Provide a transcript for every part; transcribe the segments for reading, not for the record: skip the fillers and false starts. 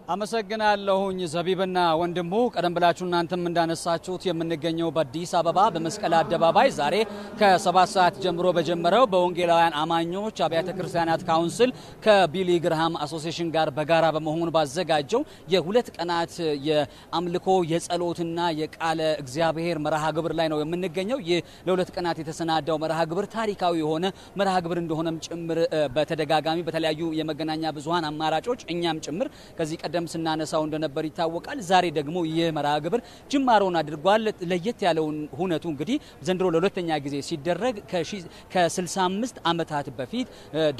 አመሰግናለሁኝ ዘቢብና ወንድሙ። ቀደም ብላችሁ እናንተም እንዳነሳችሁት የምንገኘው በአዲስ አበባ በመስቀል አደባባይ ዛሬ ከ7 ሰዓት ጀምሮ በጀመረው በወንጌላውያን አማኞች አብያተ ክርስቲያናት ካውንስል ከቢሊ ግርሃም አሶሲዬሽን ጋር በጋራ በመሆን ባዘጋጀው የ2 ቀናት የአምልኮ፣ የጸሎትና የቃለ እግዚአብሔር መርሃ ግብር ላይ ነው የምንገኘው። ይህ ለ2 ቀናት የተሰናዳው መርሃ ግብር ታሪካዊ የሆነ መርሃ ግብር እንደሆነም ጭምር በተደጋጋሚ በተለያዩ የመገናኛ ብዙኃን አማራጮች እኛም ጭምር ከዚህ ቀደም ስናነሳው እንደነበር ይታወቃል። ዛሬ ደግሞ ይህ መርሃ ግብር ጅማሮን አድርጓል። ለየት ያለውን ሁነቱ እንግዲህ ዘንድሮ ለሁለተኛ ጊዜ ሲደረግ ከ65 ዓመታት በፊት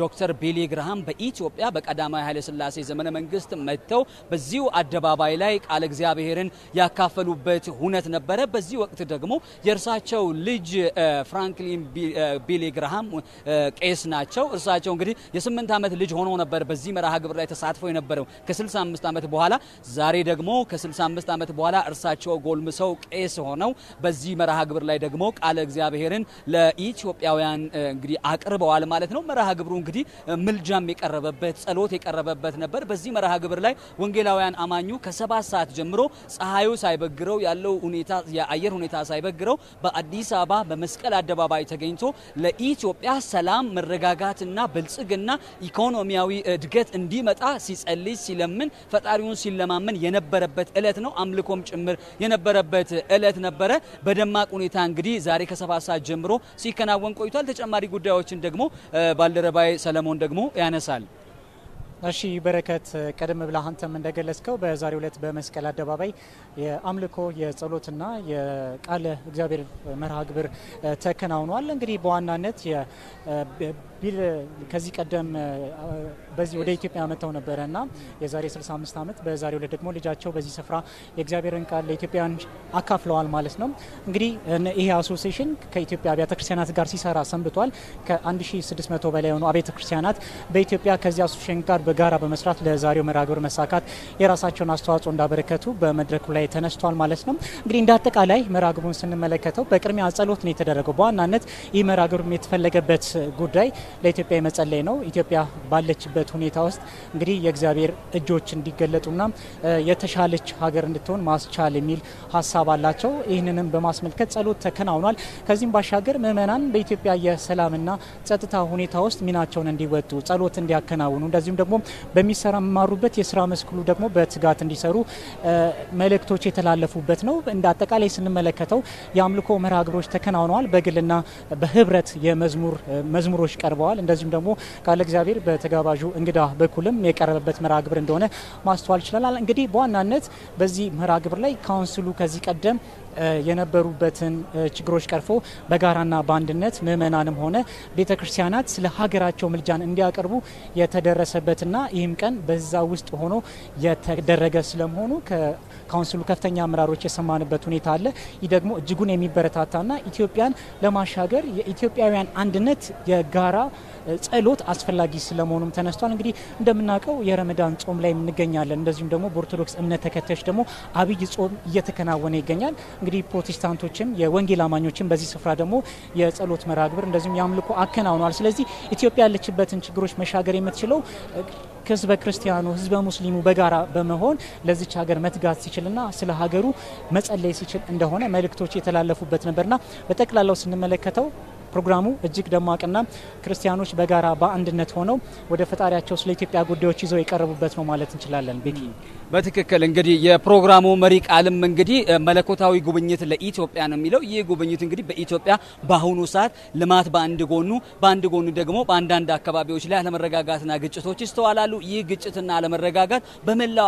ዶክተር ቢሊ ግርሃም በኢትዮጵያ በቀዳማዊ ኃይለሥላሴ ዘመነ መንግስት መጥተው በዚሁ አደባባይ ላይ ቃለ እግዚአብሔርን ያካፈሉበት ሁነት ነበረ። በዚህ ወቅት ደግሞ የእርሳቸው ልጅ ፍራንክሊን ቢሊ ግርሃም ቄስ ናቸው። እርሳቸው እንግዲህ የ8 ዓመት ልጅ ሆኖ ነበር በዚህ መርሃ ግብር ላይ ተሳትፎ የነበረው ከ65 ዓመት በኋላ። ዛሬ ደግሞ ከ65 ዓመት በኋላ እርሳቸው ጎልምሰው ቄስ ሆነው በዚህ መርሃ ግብር ላይ ደግሞ ቃለ እግዚአብሔርን ለኢትዮጵያውያን እንግዲህ አቅርበዋል ማለት ነው። መርሃ ግብሩ እንግዲህ ምልጃም የቀረበበት፣ ጸሎት የቀረበበት ነበር። በዚህ መርሃ ግብር ላይ ወንጌላውያን አማኙ ከ7 ሰዓት ጀምሮ ፀሐዩ ሳይበግረው፣ ያለው ሁኔታ የአየር ሁኔታ ሳይበግረው በአዲስ አበባ በመስቀል አደባባይ ተገኝቶ ለኢትዮጵያ ሰላም፣ መረጋጋትና ብልጽግና፣ ኢኮኖሚያዊ እድገት እንዲመጣ ሲጸልይ፣ ሲለምን፣ ፈጣሪውን ሲለማመን የነበረበት እለት ነው። አምልኮም ጭምር የነበረበት እለት ነበረ። በደማቅ ሁኔታ እንግዲህ ዛሬ ከ7 ሰዓት ጀምሮ ሲከናወን ቆይቷል። ተጨማሪ ጉዳዮችን ደግሞ ባልደረባዬ ሰለሞን ደግሞ ያነሳል። እሺ በረከት፣ ቀደም ብለህ አንተም እንደገለጽከው በዛሬው ዕለት በመስቀል አደባባይ የአምልኮ፣ የጸሎትና የቃለ እግዚአብሔር መርሃ ግብር ተከናውኗል። እንግዲህ በዋናነት ቢል ከዚህ ቀደም በዚህ ወደ ኢትዮጵያ መጥተው ነበረ እና የዛሬ 65 ዓመት በዛሬው ዕለት ደግሞ ልጃቸው በዚህ ስፍራ የእግዚአብሔርን ቃል ለኢትዮጵያውያን አካፍለዋል ማለት ነው። እንግዲህ ይሄ association ከኢትዮጵያ አብያተ ክርስቲያናት ጋር ሲሰራ ሰንብቷል። ከ1600 በላይ የሆኑ አብያተ ክርስቲያናት በኢትዮጵያ ከዚህ association ጋር በጋራ በመስራት ለዛሬው መርሃ ግብር መሳካት የራሳቸውን አስተዋጽኦ እንዳበረከቱ በመድረኩ ላይ ተነስቷል ማለት ነው። እንግዲህ እንደ አጠቃላይ መርሃ ግብሩን ስንመለከተው በቅድሚያ ጸሎት ነው የተደረገው። በዋናነት ይህ መርሃ ግብር የተፈለገበት ጉዳይ ለኢትዮጵያ የመጸለይ ነው። ኢትዮጵያ ባለችበት ሁኔታ ውስጥ እንግዲህ የእግዚአብሔር እጆች እንዲገለጡና የተሻለች ሀገር እንድትሆን ማስቻል የሚል ሀሳብ አላቸው። ይህንንም በማስመልከት ጸሎት ተከናውኗል። ከዚህም ባሻገር ምእመናን በኢትዮጵያ የሰላምና ጸጥታ ሁኔታ ውስጥ ሚናቸውን እንዲወጡ፣ ጸሎት እንዲያከናውኑ፣ እንደዚሁም ደግሞ በሚሰማሩበት የስራ መስክ ሁሉ ደግሞ በትጋት እንዲሰሩ መልእክቶች የተላለፉበት ነው። እንደ አጠቃላይ ስንመለከተው የአምልኮ መርሃ ግብሮች ተከናውነዋል። በግልና በህብረት የመዝሙር መዝሙሮች ቀርበዋል። እንደዚሁም ደግሞ ቃለ እግዚአብሔር በተጋባዡ እንግዳ በኩልም የቀረበበት መርሃ ግብር እንደሆነ ማስተዋል ችለናል። እንግዲህ በዋናነት በዚህ መርሃ ግብር ላይ ካውንስሉ ከዚህ ቀደም የነበሩበትን ችግሮች ቀርፎ በጋራና በአንድነት ምእመናንም ሆነ ቤተ ክርስቲያናት ስለ ሀገራቸው ምልጃን እንዲያቀርቡ የተደረሰበትና ይህም ቀን በዛ ውስጥ ሆኖ የተደረገ ስለመሆኑ ከካውንስሉ ከፍተኛ አመራሮች የሰማንበት ሁኔታ አለ። ይህ ደግሞ እጅጉን የሚበረታታና ኢትዮጵያን ለማሻገር የኢትዮጵያውያን አንድነት፣ የጋራ ጸሎት አስፈላጊ ስለመሆኑም ተነስቷል። እንግዲህ እንደምናውቀው የረመዳን ጾም ላይ እንገኛለን። እንደዚሁም ደግሞ በኦርቶዶክስ እምነት ተከታዮች ደግሞ አብይ ጾም እየተከናወነ ይገኛል። እንግዲህ ፕሮቴስታንቶችም የወንጌል አማኞችም በዚህ ስፍራ ደግሞ የጸሎት መርሃ ግብር እንደዚሁም የአምልኮ አከናውነዋል። ስለዚህ ኢትዮጵያ ያለችበትን ችግሮች መሻገር የምትችለው ህዝበ ክርስቲያኑ፣ ህዝበ ሙስሊሙ በጋራ በመሆን ለዚች ሀገር መትጋት ሲችልና ስለ ሀገሩ መጸለይ ሲችል እንደሆነ መልእክቶች የተላለፉበት ነበርና በጠቅላላው ስንመለከተው ፕሮግራሙ እጅግ ደማቅና ክርስቲያኖች በጋራ በአንድነት ሆነው ወደ ፈጣሪያቸው ስለ ኢትዮጵያ ጉዳዮች ይዘው የቀረቡበት ነው ማለት እንችላለን። ቤኪ። በትክክል፣ እንግዲህ የፕሮግራሙ መሪ ቃልም እንግዲህ መለኮታዊ ጉብኝት ለኢትዮጵያ ነው የሚለው። ይህ ጉብኝት እንግዲህ በኢትዮጵያ በአሁኑ ሰዓት ልማት በአንድ ጎኑ፣ በአንድ ጎኑ ደግሞ በአንዳንድ አካባቢዎች ላይ አለመረጋጋትና ግጭቶች ይስተዋላሉ። ይህ ግጭትና አለመረጋጋት በመላው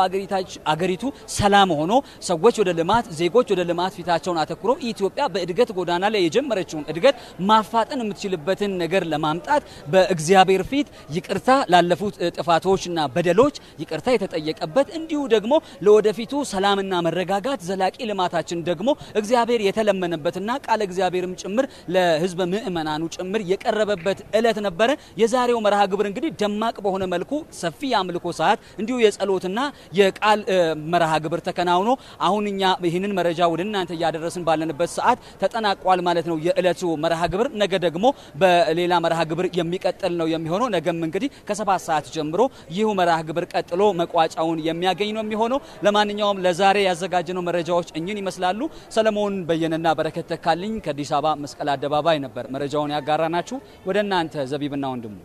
አገሪቱ ሰላም ሆኖ ሰዎች ወደ ልማት፣ ዜጎች ወደ ልማት ፊታቸውን አተኩረው ኢትዮጵያ በእድገት ጎዳና ላይ የጀመረችውን እድገት ማፋጠን የምትችልበትን ነገር ለማምጣት በእግዚአብሔር ፊት ይቅርታ፣ ላለፉት ጥፋቶችና በደሎች ይቅርታ የተጠየቀበት፣ እንዲሁ ደግሞ ለወደፊቱ ሰላምና መረጋጋት፣ ዘላቂ ልማታችን ደግሞ እግዚአብሔር የተለመነበትና ቃለ እግዚአብሔርም ጭምር ለሕዝበ ምእመናኑ ጭምር የቀረበበት እለት ነበረ። የዛሬው መርሃ ግብር እንግዲህ ደማቅ በሆነ መልኩ ሰፊ የአምልኮ ሰዓት እንዲሁ የጸሎትና የቃል መርሃ ግብር ተከናውኖ አሁን እኛ ይህንን መረጃ ወደ እናንተ እያደረስን ባለንበት ሰዓት ተጠናቋል ማለት ነው የዕለቱ መርሃ ግብር። ነገ ደግሞ በሌላ መርሃ ግብር የሚቀጥል ነው የሚሆነው። ነገም እንግዲህ ከ7 ሰዓት ጀምሮ ይሁ መርሃ ግብር ቀጥሎ መቋጫውን የሚያገኝ ነው የሚሆነው። ለማንኛውም ለዛሬ ያዘጋጀነው መረጃዎች እኝን ይመስላሉ። ሰለሞን በየነና በረከት ተካልኝ ከአዲስ አበባ መስቀል አደባባይ ነበር መረጃውን ያጋራናችሁ። ወደ እናንተ ዘቢብና ወንድሙ።